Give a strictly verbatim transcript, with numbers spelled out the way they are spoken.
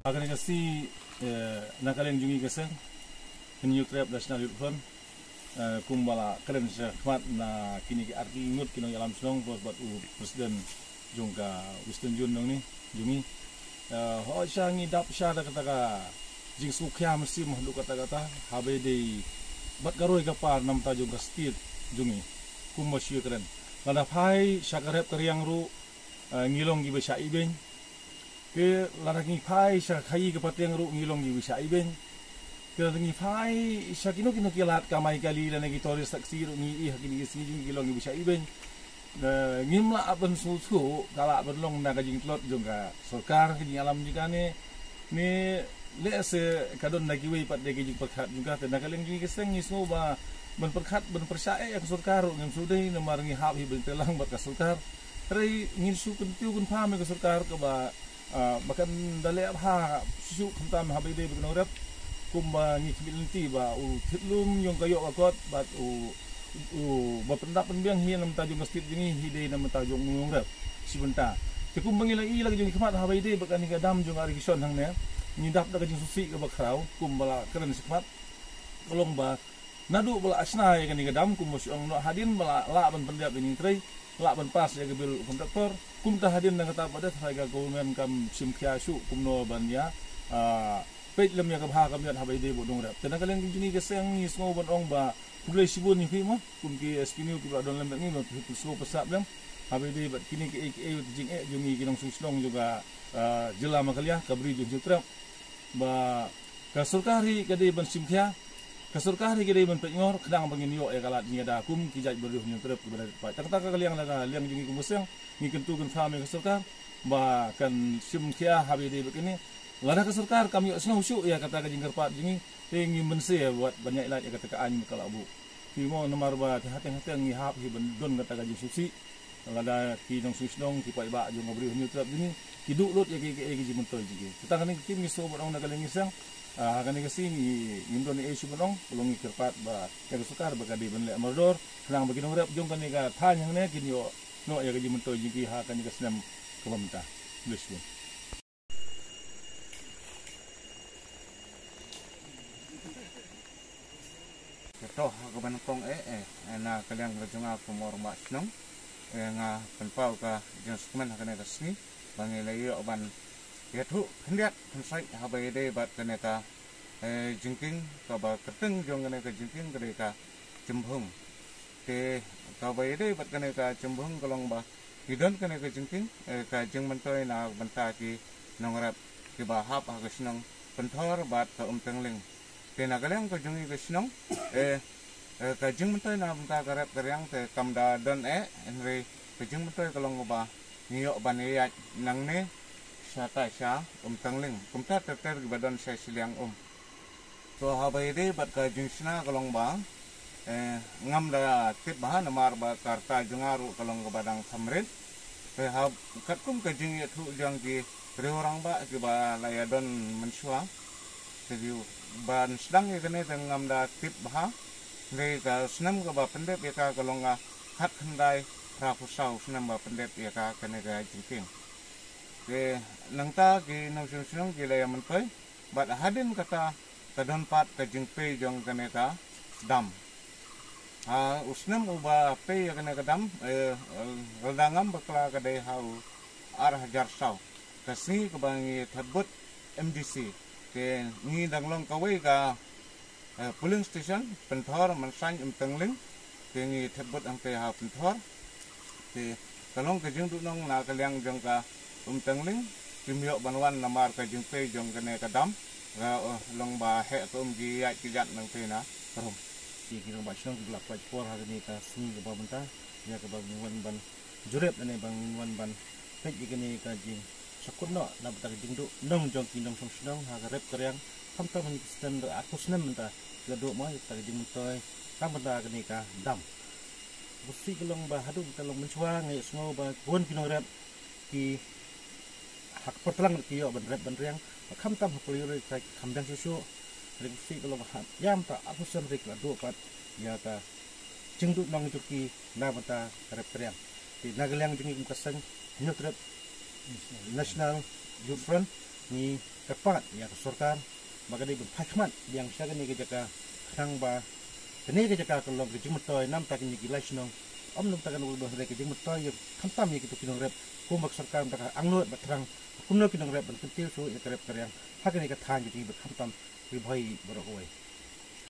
Ha kane ka sngi, eh, na ka liang jong ngi ka seng Hynñiewtrep National Youth Front, eh, kumba la kren sha khmat na kine ki arngut ki nongïalam shnong bad u president jong ka Western Zone jong ngi, jong ngi. Eh, hooid sha ngi dap sha da kata ka jingsngewkhia mynsiem haduh katta katta, haba ïadei bad ka roi ka par namar jong ka state jong ngi. Kumba shu kren, lada phai sha ka rep ka riang ruh, eh, ngi long kiba shah ibeiñ. Te lada ngi phai sha khaïi ka pateng ruh ngi long kiba shah ibeiñ. Te lada ngi phai sha kino kino ki lad kamai kali lane ki tourist taxi ruh ngi ïohi ha kine ki sngi jong ngi long kiba shah ibeiñ. Eh, ngim lah ban sngewthuh ka lah ban long na ka jingtlot jong ka sorkar, ka jingïalam jong kane. Ne lehse ka don na kiwei pat de ki jingpyrkhat jong ka, te na ka liang jong ngi ka seng ngi sngew ba ban pyrkhat ban pyrshah ïa ka sorkar ruh ngim sngewdei namar ngi hap hi ban trei lang bad ka sorkar. Hynrei ngin shu kyntiew kynpham ïa ka sorkar kaba, ah, ba kan da leh bha shuh khamtam haba ïadei bad ki nongrep, kumba ngi khmih lynti ba u thied lum jong ka ïoh ka kot bad u, u ba pyndap pynbiang hi na bynta jong ka state jong ngi hi dei na bynta jong u nongrep shi bynta. Te kumba ngi la ïohi la ka jong ngi khmat haba ïadei bad kane ka dam jong ka irrigation hangne, ngi dap da ka jingsngewsih kaba khraw kumba la kren shi khmat, ka long ba naduh ba la shna ïa kane ka dam kumba shu ong noh hadien ba la lah ban pyndep ïa ngi trei, lah ban pass ïa ka bill u contractor. Kumta hadien na kata pat de tharai ka government kam shim khia shuh kumno ban ïa, ah, peit lem ïa ka bha ka miat haba ïadei bad u nongrep. Te na ka liang jong ngi ka seng ngi sngew ban ong ba khublei shibun ïa phi mo kum ki S P New kiba la don lem bad ngi, ba phi pynsngew pynsah lem haba ïadei bad kine kiei kiei wat jingeh jong ngi ki nongshong shnong jong ka, ah, jylla Meghalaya, ka Bri jong Hynñiewtrep. Ba ka sorkar hi ka dei ban shim khia, ka sorkar hi ka dei ban peit ngor khnang ba ngin ïoh ïa ka lad jingïada kum ki jait bynriew Hynñiewtrep kiba dei pat. Tang kata ka liang, na ka liang jong ngi kum ka seng ngi kyntu kynpham ïa ka sorkar ba kan shim khia haba ïadei bad kine. Lada ka sorkar kam ïohsngew shuh ïa kata ka jingkyrpad jong ngi, te ngi mynsiem wat ban ïaid lait ïa kata ka aiñ ba ka la buh. Te mo namar ba te hateng hateng ngi hap hi ban don kata ka jingsngewsih. Lada ki nongshong shnong ki paidbah jong ka Bri Hynñiewtrep jong ngi ki duh lut ïa ki, ki, ki jingmyntoi jong ki. Te tang kane ka ktien ngi sngew ban ong na ka liang ngi seng, ah, ha kane ka sngi ngi, ngim don ei shuh ban ong, ka long ngi kyrpad ba ïa ka sorkar ba ka dei ban leh mardor khnang ba ki nongrep jong kane ka thaiñ hangne kin ïoh noh ïa ka jingmyntoi jong ki ha kane ka snem kaba mynta. Khublei shibun. Te to ha kaba nyngkong eh, eh, eh, na ka liang ka jong nga kum u rangbah shnong, eh, nga pynpaw ka jingsngewkmen ha kane ka sngi ba ngi la ïoh ban ïathuh khyndiat khynsaid haba ïadei bad kane ka, eh, jingkieng, kaba kyrteng jong kane ka jingkieng ka dei ka Jymbhung. Te kaba ïadei bad kane ka Jymbhung ka long ba ki don kane ka jingkieng, eh, ka jingmyntoi na bynta ki nongrep kiba hap ha ka shnong Pynthor bad ka Umtengling. Te na ka liang ka jong ngi ka shnong, eh, eh, ka jingmyntoi na bynta ka rep ka riang te kam da don eh, hynrei ka jingmyntoi ka long ba ngi ïoh ban ïaid nangne sha tai sha Umtengling. Kumta ter ter kiba don sha shiliang um. To haba ïadei bad ka jingshna ka long ba, eh, ngam da tip bha namar ba ka rta jong nga ruh ka long kaba dang kham rit. Te hab katkum ka jingïathuh jong ki riew rangbah kiba la ïadon mynshuwa, te ki ban sdang ïa kane te ngam da tip bha. Hynrei ka snem kaba pyndep ïa ka ka long ka khatkhyndai phraphew saw snem ba pyndep ïa ka kane ka jingkieng. Te nangta ki nongshong shnong ki la ïa myntoi. Bad hadien kata ka don pat ka jingpei jong kane ka dam. Ha u snem uba pei ïa kane ka dam, eh, lada ngam bakla ka dei ha u ar hajar saw, ka sngi kaba ngi thep vote M D C. Te ngi dang long kawei ka, eh, polling station, Pynthor, Mynsain, Umtengling. Te ngi thep vote hangtei ha Pynthor. Te ka long ka jingduhnong na ka liang jong ka Umtengling, kim ïoh ban wan namar ka jingpei jong kane ka dam. Ka, eh, long ba heh ka um ki ïaid ki jat nangtei na ka rum. Ki, ki rangbah shnong kiba la pynlait por ha kane ka sngi kaba mynta, ïa kaba ngin wan ban jurip lane ba ngin wan ban peit ïa kane ka jing sha kut noh na bynta ka jingduhnong jong ki nongshong shnong ha ka rep ka riang, khamtam ha kine ki snem, arphew snem mynta ki la duh mo ïa kata ka jingmyntoi tang bynta kane ka dam. Ka sih ka long ba haduh mynta long mynshuwa nga ïohsngew ba bun ki nongrep ki ha ka por tlang ki ïoh ban rep ban riang, ba khamtam ha Pyrthei ki kham biang shuh shuh. Hynrei ka sih ka long ha ïa mynta arphew snem hynrei ki la duh pat ïa ka jingduhnong jong ki na bynta ka rep ka riang. Te na ka liang jong ngi kum ka seng Hynñiewtrep National Youth Front, Ngi kyrpad ïa ka sorkar ba ka dei ban phai khmat biang sha kane ka jaka, khnang ba kane ka jaka ka long ka jingmyntoi namar kine ki lai shnong. Ym namar kane ka long ka jingmyntoi ïa khamtam ïa kito ki nongrep, kumba ka sorkar mynta ka angnud ba thrang kumno ki nongrep ban kyntiew shuh ïa ka rep ka riang ha kane ka thaiñ ka jingim ba khamtam ri bhoi baroh kawei.